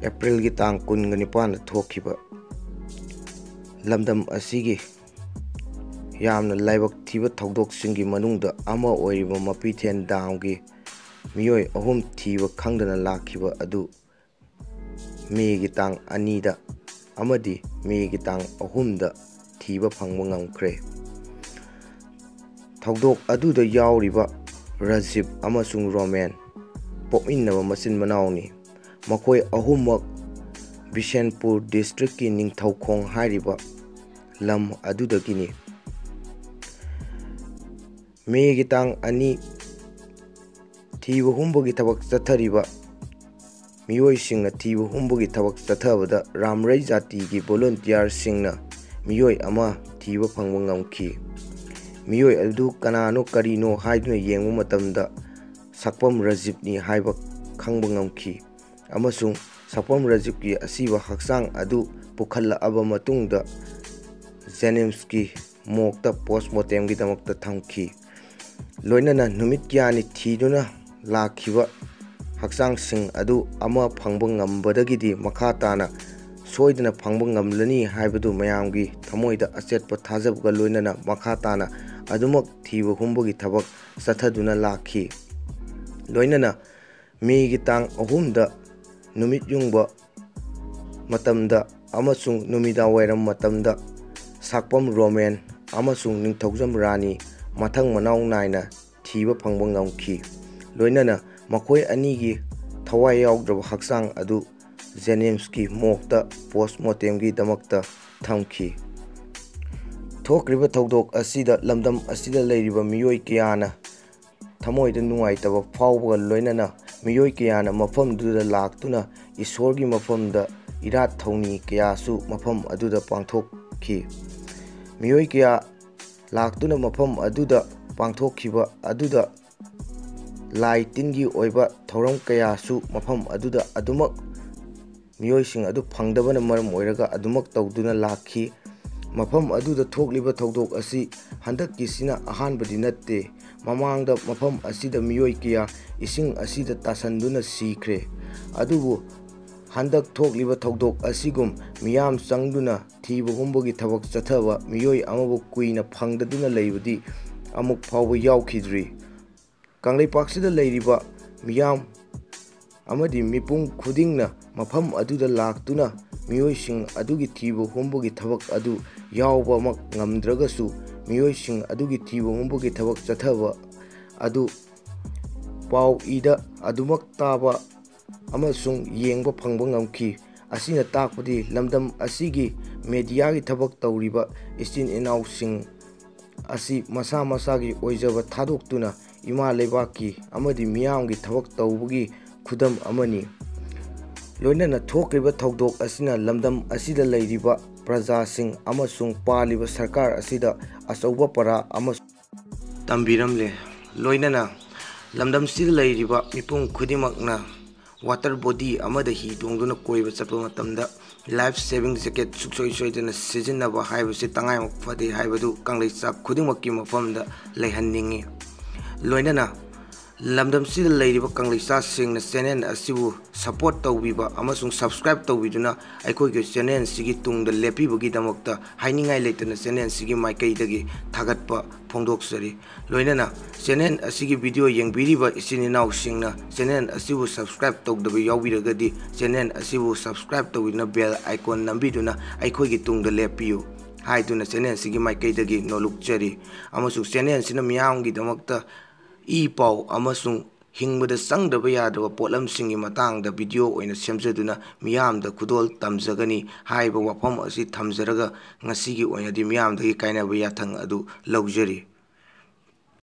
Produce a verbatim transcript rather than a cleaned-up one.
ꯑꯦꯄ꯭ꯔꯤꯜꯒꯤ ꯇꯥꯡ ꯀꯨꯟꯒ ꯅꯤꯄꯥꯟꯗ ꯊꯣꯛꯈꯤꯕ ꯂꯝꯗꯝ ꯑꯁꯤꯒꯤ ꯌꯥꯝꯅ ꯂꯥꯏꯕꯛ ꯊꯤꯕ ꯊꯧꯗꯣꯛꯁꯤꯡꯒꯤ ꯃꯅꯨꯡꯗ ꯑꯃ ꯑꯣꯏꯔꯤꯕ ꯃꯄꯤꯊꯦꯟ ꯗꯥꯝꯒꯤ ꯃꯤꯑꯣꯏ ꯑꯍꯨꯝ ꯊꯤꯕ ꯈꯪꯗꯅ ꯂꯥꯛꯈꯤꯕ ꯑꯗꯨ ꯃꯦꯒꯤ ꯇꯥꯡ ꯑꯅꯤꯗ ꯑꯃꯗꯤ ꯃꯦꯒꯤ ꯇꯥꯡ ꯑꯍꯨꯝꯗ ꯊꯤꯕ ꯐꯪꯕ ꯉꯝꯈ꯭ꯔꯦ꯫ ꯊꯧꯗꯣꯛ ꯑꯗꯨꯗ ꯌꯥꯎꯔꯤꯕ ꯔꯖꯤꯕ ꯑꯃꯁꯨꯡ ꯔꯣꯃꯦꯟ ꯄꯣꯛꯃꯤꯟꯅꯕ ꯃꯆꯤꯟ ꯃꯅꯥꯎꯅꯤ꯫ ꯃꯈꯣꯏ ꯑꯍꯨꯝꯃꯛ ꯕꯤꯁꯦꯟꯄꯨꯔ ꯗꯤꯁꯇ꯭ꯔꯤꯛꯀꯤ ꯅꯤꯡꯊꯧꯈꯣꯡ ꯍꯥꯏꯔꯤꯕ ꯂꯝ ꯑꯗꯨꯗꯒꯤꯅꯤ꯫ ꯃꯦꯒꯤ ꯇꯥꯡ ꯑꯅꯤ ꯊꯤꯕ ꯍꯨꯝꯕꯒꯤ ꯊꯕꯛ ꯆꯠꯊꯔꯤꯕ ꯃꯤꯑꯣꯏꯁꯤꯡꯅ ꯊꯤꯕ ꯍꯨꯝꯕꯒꯤ ꯊꯕꯛ ꯆꯠꯊꯕꯗ ꯔꯥꯝꯔꯩ ꯖꯥꯇꯤꯒꯤ ꯚꯣꯂꯨꯟꯇꯤꯌꯥꯔꯁꯤꯡꯅ ꯃꯤꯑꯣꯏ ꯑꯃ ꯊꯤꯕ ꯐꯪꯕ ꯉꯝꯈꯤ꯫ ꯃꯤꯑꯣꯏ ꯑꯗꯨ ꯀꯅꯥꯅꯣ ꯀꯔꯤꯅꯣ ꯍꯥꯏꯗꯨꯅ ꯌꯦꯡꯕ ꯃꯇꯝꯗ ꯁꯛꯄꯝ ꯔꯖꯤꯕꯅꯤ ꯍꯥꯏꯕ ꯈꯪꯕ ꯉꯝꯈꯤ꯫ ꯑꯃꯁꯨꯡ ꯁꯛꯄꯝ ꯔꯖꯤꯕꯀꯤ ꯑꯁꯤꯕ ꯍꯛꯆꯥꯡ ꯑꯗꯨ ꯄꯨꯈꯠꯂꯛꯑꯕ ꯃꯇꯨꯡꯗ ꯖꯦꯅꯤꯝꯁꯀꯤ ꯃꯣꯔꯒꯇ ꯄꯣꯁꯃꯣꯔꯇꯦꯝꯒꯤꯗꯃꯛꯇ ꯊꯝꯈꯤ꯫ ꯂꯣꯏꯅꯅ ꯅꯨꯃꯤꯠ ꯀꯌꯥꯅꯤ ꯊꯤꯗꯨꯅ ꯂꯥꯛꯈꯤꯕ ꯍꯛꯆꯥꯡꯁꯤꯡ ꯑꯗꯨ ꯑꯃ ꯐꯪꯕ ꯉꯝꯕꯗꯒꯤꯗꯤ ꯃꯈꯥ ꯇꯥꯅ ꯁꯣꯏꯗꯅ ꯐꯪꯕ ꯉꯝꯂꯅꯤ ꯍꯥꯏꯕꯗꯨ ꯃꯌꯥꯝꯒꯤ ꯊꯃꯣꯏꯗ ꯑꯆꯦꯠꯄ ꯊꯥꯖꯕꯒ ꯂꯣꯏꯅꯅ ꯃꯈꯥ ꯇꯥꯅ ꯑꯗꯨꯃꯛ ꯊꯤꯕ ꯍꯨꯝꯕꯒꯤ ꯊꯕꯛ ꯆꯠꯊꯗꯨꯅ ꯂꯥꯛꯈꯤ꯫ ꯂꯣꯏꯅꯅ ꯃꯦꯒꯤ ꯇꯥꯡ ꯑꯍꯨꯝꯗ ꯅꯨꯃꯤꯠ ꯌꯨꯡꯕ ꯃꯇꯝꯗ ꯑꯃꯁꯨꯡ ꯅꯨꯃꯤꯗꯥꯡꯋꯥꯏꯔꯝ ꯃꯇꯝꯗ ꯁꯥꯛꯄꯝ ꯔꯣꯃꯦꯟ ꯑꯃꯁꯨꯡ ꯅꯤꯡꯊꯧꯖꯝ ꯔꯥꯅꯤ ꯃꯊꯪ ꯃꯅꯥꯎ ꯅꯥꯏꯅ ꯊꯤꯕ ꯐꯪꯕ ꯉꯝꯈꯤ꯫ ꯂꯣꯏꯅꯅ ꯃꯈꯣꯏ ꯑꯅꯤꯒꯤ ꯊꯋꯥꯏ ꯌꯥꯎꯗ꯭ꯔꯕ ꯍꯛꯆꯥꯡ ꯑꯗꯨ ꯖꯦꯅꯤꯝꯁꯀꯤ ꯃꯣꯔꯒꯇ ꯄꯣꯁꯃꯣꯔꯇꯦꯝꯒꯤꯗꯃꯛꯇ ꯊꯝꯈꯤ꯫ ꯊꯣꯛꯈ꯭ꯔꯤꯕ ꯊꯧꯗꯣꯛ ꯑꯁꯤꯗ ꯂꯝꯗꯝ ꯑꯁꯤꯗ ꯂꯩꯔꯤꯕ ꯃꯤꯑꯣꯏ ꯀꯌꯥꯅ ꯊꯃꯣꯏꯗ ꯅꯨꯡꯉꯥꯏꯇꯕ ꯐꯥꯎꯕꯒ ꯂꯣꯏꯅꯅ ꯃꯤꯑꯣꯏ ꯀꯌꯥꯅ ꯃꯐꯝꯗꯨꯗ ꯂꯥꯛꯇꯨꯅ ꯏꯁꯣꯔꯒꯤ ꯃꯐꯝꯗ ꯏꯔꯥꯠ ꯊꯧꯅꯤ ꯀꯌꯥꯁꯨ ꯃꯐꯝ ꯑꯗꯨꯗ ꯄꯥꯡꯊꯣꯛꯈꯤ꯫ ꯃꯤꯑꯣꯏ ꯀꯌꯥ ꯂꯥꯛꯇꯨꯅ ꯃꯐꯝ ꯑꯗꯨꯗ ꯄꯥꯡꯊꯣꯛꯈꯤꯕ ꯑꯗꯨꯗ ꯂꯥꯏ ꯇꯤꯟꯒꯤ ꯑꯣꯏꯕ ꯊꯧꯔꯝ ꯀꯌꯥꯁꯨ ꯃꯐꯝ ꯑꯗꯨꯗ ꯑꯗꯨꯃꯛ ꯃꯤꯑꯣꯏꯁꯤꯡ ꯑꯗꯨ ꯐꯪꯗꯕꯅ ꯃꯔꯝ ꯑꯣꯏꯔꯒ ꯑꯗꯨꯃꯛ ꯇꯧꯗꯨꯅ ꯂꯥꯛꯈꯤ꯫ ꯃꯐꯝ ꯑꯗꯨꯗ ꯊꯣꯛꯂꯤꯕ ꯊꯧꯗꯣꯛ ꯑꯁꯤ ꯍꯟꯗꯛꯀꯤꯁꯤꯅ ꯑꯍꯥꯟꯕꯗꯤ ꯅꯠꯇꯦ꯫ ꯃꯃꯥꯡꯗ ꯃꯐꯝ ꯑꯁꯤꯗ ꯃꯤꯑꯣꯏ ꯀꯌꯥ ꯏꯁꯤꯡ ꯑꯁꯤꯗ ꯇꯥꯁꯟꯗꯨꯅ ꯁꯤꯈ꯭ꯔꯦ꯫ ꯑꯗꯨꯕꯨ ꯍꯟꯗꯛ ꯊꯣꯛꯂꯤꯕ ꯊꯧꯗꯣꯛ ꯑꯁꯤꯒꯨꯝ ꯃꯤꯌꯥꯝ ꯆꯪꯗꯨꯅ ꯊꯤꯕ ꯍꯨꯝꯕꯒꯤ ꯊꯕꯛ ꯆꯠꯊꯕ ꯃꯤꯑꯣꯏ ꯑꯃꯕꯨ ꯀꯨꯏꯅ ꯐꯪꯗꯗꯨꯅ ꯂꯩꯕꯗꯤ ꯑꯃꯨꯛ ꯐꯥꯎꯕ ꯌꯥꯎꯈꯤꯗ꯭ꯔꯤ꯫ ꯀꯪꯂꯩꯄꯥꯛꯁꯤꯗ ꯂꯩꯔꯤꯕ ꯃꯤꯌꯥꯝ ꯑꯃꯗꯤ ꯃꯤꯄꯨꯝ ꯈꯨꯗꯤꯡꯅ ꯃꯐꯝ ꯑꯗꯨꯗ ꯂꯥꯛꯇꯨꯅ ꯃꯤꯑꯣꯏꯁꯤꯡ ꯑꯗꯨꯒꯤ ꯊꯤꯕ ꯍꯨꯝꯕꯒꯤ ꯊꯕꯛ ꯑꯗꯨ ꯌꯥꯎꯕꯃꯛ ꯉꯝꯗ꯭ꯔꯒꯁꯨ, ꯃꯤꯑꯣꯏꯁꯤꯡ ꯑꯗꯨꯒꯤ ꯊꯤꯕ ꯍꯨꯝꯕꯒꯤ ꯊꯕꯛ ꯆꯠꯊꯕ ꯑꯗꯨ ꯄꯥꯎ ꯏꯗ ꯑꯗꯨꯃꯛ ꯇꯥꯕ ꯑꯃꯁꯨꯡ ꯌꯦꯡꯕ ꯐꯪꯕ ꯉꯝꯈꯤ꯫ ꯑꯁꯤꯅ ꯇꯥꯛꯄꯗꯤ ꯂꯝꯗꯝ ꯑꯁꯤꯒꯤ ꯃꯦꯗꯤꯌꯥꯒꯤ ꯊꯕꯛ ꯇꯧꯔꯤꯕ ꯏꯆꯤꯟ ꯏꯅꯥꯎꯁꯤꯡ ꯑꯁꯤ ꯃꯁꯥ ꯃꯁꯥꯒꯤ ꯑꯣꯏꯖꯕ ꯊꯥꯗꯣꯛꯇꯨꯅ ꯏꯃꯥ ꯂꯩꯕꯥꯛꯀꯤ ꯑꯃꯗꯤ ꯃꯤꯌꯥꯝꯒꯤ ꯊꯕꯛ ꯇꯧꯕꯒꯤ ꯈꯨꯗꯝ ꯑꯃꯅꯤ꯫ ꯂꯣꯏꯅꯅ ꯊꯣꯛꯈ꯭ꯔꯤꯕ ꯊꯧꯗꯣꯛ ꯑꯁꯤꯅ ꯂꯝꯗꯝ ꯑꯁꯤꯗ ꯂꯩꯔꯤꯕ ꯄ꯭ꯔꯖꯥꯁꯤꯡ ꯑꯃꯁꯨꯡ ꯄꯥꯜꯂꯤꯕ ꯁꯔꯀꯥꯔ ꯑꯁꯤꯗ ꯑꯆꯧꯕ ꯄꯔꯥ ꯑꯃ ꯇꯝꯕꯤꯔꯝꯂꯦ꯫ ꯂꯣꯏꯅꯅ ꯂꯝꯗꯝꯁꯤꯗ ꯂꯩꯔꯤꯕ ꯃꯤꯄꯨꯝ ꯈꯨꯗꯤꯡꯃꯛꯅ ꯋꯥꯇꯔ ꯕꯣꯗꯤ ꯑꯃꯗ ꯍꯤ ꯇꯣꯡꯗꯨꯅ ꯀꯣꯏꯕ ꯆꯠꯄ ꯃꯇꯝꯗ ꯂꯥꯏꯐ ꯁꯦꯚꯤꯡ ꯖꯦꯀꯦꯠ ꯁꯨꯡꯁꯣꯏ ꯁꯣꯏꯗꯅ ꯁꯤꯖꯤꯟꯅꯕ ꯍꯥꯏꯕꯁꯤ ꯇꯉꯥꯏꯃꯛ ꯐꯗꯦ ꯍꯥꯏꯕꯗꯨ ꯀꯪꯂꯩꯆꯥ ꯈꯨꯗꯤꯡꯃꯛꯀꯤ ꯃꯐꯝꯗ ꯂꯩꯍꯟꯅꯤꯡꯏ꯫ ꯂꯣꯏꯅꯅ ꯂꯝꯗꯝꯁꯤꯗ ꯂꯩꯔꯤꯕ ꯀꯪꯂꯩꯆꯥꯁꯤꯡꯅ ꯆꯦꯅꯦꯜ ꯑꯁꯤꯕꯨ ꯁꯄꯣꯔꯠ ꯇꯧꯕꯤꯕ ꯑꯃꯁꯨꯡ ꯁꯕꯁꯀ꯭ꯔꯥꯏꯕ ꯇꯧꯕꯤꯗꯨꯅ ꯑꯩꯈꯣꯏꯒꯤ ꯆꯦꯅꯦꯜꯁꯤꯒꯤ ꯇꯨꯡꯗ ꯂꯦꯞꯄꯤꯕꯒꯤꯗꯃꯛꯇ ꯍꯥꯏꯅꯤꯡꯉꯥꯏ ꯂꯩꯇꯅ ꯆꯦꯅꯦꯜꯁꯤꯒꯤ ꯃꯥꯏꯀꯩꯗꯒꯤ ꯊꯥꯒꯠꯄ ꯐꯣꯡꯗꯣꯛꯆꯔꯤ꯫ ꯂꯣꯏꯅꯅ ꯆꯦꯅꯦꯜ ꯑꯁꯤꯒꯤ ꯚꯤꯗꯤꯑꯣ ꯌꯦꯡꯕꯤꯔꯤꯕ ꯏꯆꯤꯟ ꯏꯅꯥꯎꯁꯤꯡꯅ ꯆꯦꯅꯦꯜ ꯑꯁꯤꯕꯨ ꯁꯕꯁꯀ꯭ꯔꯥꯏꯕ ꯇꯧꯗꯕ ꯌꯥꯎꯕꯤꯔꯒꯗꯤ ꯆꯦꯅꯦꯜ ꯑꯁꯤꯕꯨ ꯁꯕꯁꯀ꯭ꯔꯥꯏꯕ ꯇꯧꯕꯤꯗꯨꯅ ꯕꯦꯜ ꯑꯥꯏꯀꯣꯟ ꯅꯝꯕꯤꯗꯨꯅ ꯑꯩꯈꯣꯏꯒꯤ ꯇꯨꯡꯗ ꯂꯦꯞꯄꯤꯌꯨ ꯍꯥꯏꯗꯨꯅ ꯆꯦꯅꯦꯜ ꯑꯁꯤꯒꯤ ꯃꯥꯏꯀꯩꯗꯒꯤ ꯅꯣꯜꯂꯨꯛꯆꯔꯤ꯫ ꯑꯃꯁꯨꯡ ꯆꯦꯅꯦꯜ ꯑꯁꯤꯅ ꯃꯤꯌꯥꯝꯒꯤꯗꯃꯛꯇ ꯏ ꯄꯥꯎ ꯑꯃꯁꯨꯡ ꯍꯤꯡꯕꯗ ꯆꯪꯗꯕ ꯌꯥꯗ꯭ꯔꯕ ꯄꯣꯠꯂꯝꯁꯤꯡꯒꯤ ꯃꯇꯥꯡꯗ ꯚꯤꯗꯤꯑꯣ ꯑꯣꯏꯅ ꯁꯦꯝꯖꯗꯨꯅ ꯃꯤꯌꯥꯝꯗ ꯈꯨꯗꯣꯜ ꯇꯝꯖꯒꯅꯤ ꯍꯥꯏꯕ ꯋꯥꯐꯝ ꯑꯁꯤ ꯊꯝꯖꯔꯒ ꯉꯁꯤꯒꯤ ꯑꯣꯏꯅꯗꯤ ꯃꯤꯌꯥꯝꯗꯒꯤ ꯀꯥꯏꯅꯕ ꯌꯥꯊꯪ ꯑꯗꯨ ꯂꯧꯖꯔꯤ꯫